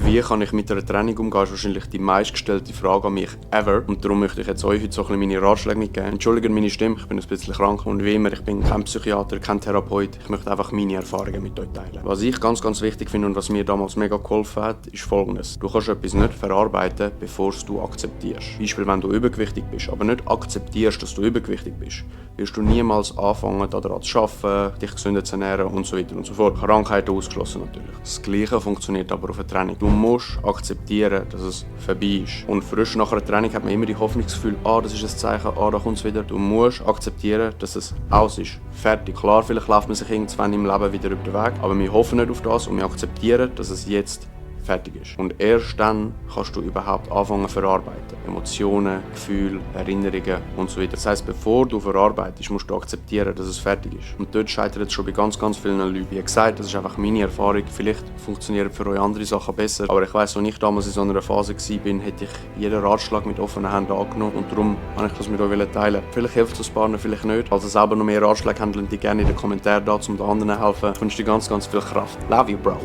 Wie kann ich mit einer Trennung umgehen, ist wahrscheinlich die meistgestellte Frage an mich ever. Und darum möchte ich jetzt euch heute so ein bisschen meine Ratschläge mitgeben. Entschuldigt meine Stimme, ich bin ein bisschen krank und wie immer, ich bin kein Psychiater, kein Therapeut. Ich möchte einfach meine Erfahrungen mit euch teilen. Was ich ganz wichtig finde und was mir damals mega geholfen hat, ist Folgendes. Du kannst etwas nicht verarbeiten, bevor du akzeptierst. Beispiel, wenn du übergewichtig bist, aber nicht akzeptierst, dass du übergewichtig bist, wirst du niemals anfangen, daran zu arbeiten, dich gesünder zu ernähren und so weiter und so fort. Krankheiten ausgeschlossen natürlich. Das Gleiche funktioniert aber auf einer Trennung. Du musst akzeptieren, dass es vorbei ist. Und frisch nach einer Trennung hat man immer die Hoffnungsgefühl, das ist ein Zeichen, da kommt es wieder. Du musst akzeptieren, dass es aus ist. Fertig. Klar, vielleicht läuft man sich irgendwann im Leben wieder über den Weg, aber wir hoffen nicht auf das und wir akzeptieren, dass es jetzt fertig ist. Und erst dann kannst du überhaupt anfangen zu verarbeiten. Emotionen, Gefühle, Erinnerungen und so weiter. Das heisst, bevor du verarbeitest, musst du akzeptieren, dass es fertig ist. Und dort scheitert es schon bei ganz vielen Leuten. Wie gesagt, das ist einfach meine Erfahrung. Vielleicht funktionieren für euch andere Sachen besser. Aber ich weiss, als ich damals in so einer Phase war, hätte ich jeden Ratschlag mit offenen Händen angenommen. Und darum wollte ich das mit euch teilen. Vielleicht hilft es ein paar, vielleicht nicht. Falls ihr selber noch mehr Ratschläge habt, lasst die gerne in den Kommentaren da, um den anderen zu helfen. Ich wünsche dir ganz viel Kraft. Love you, Bro.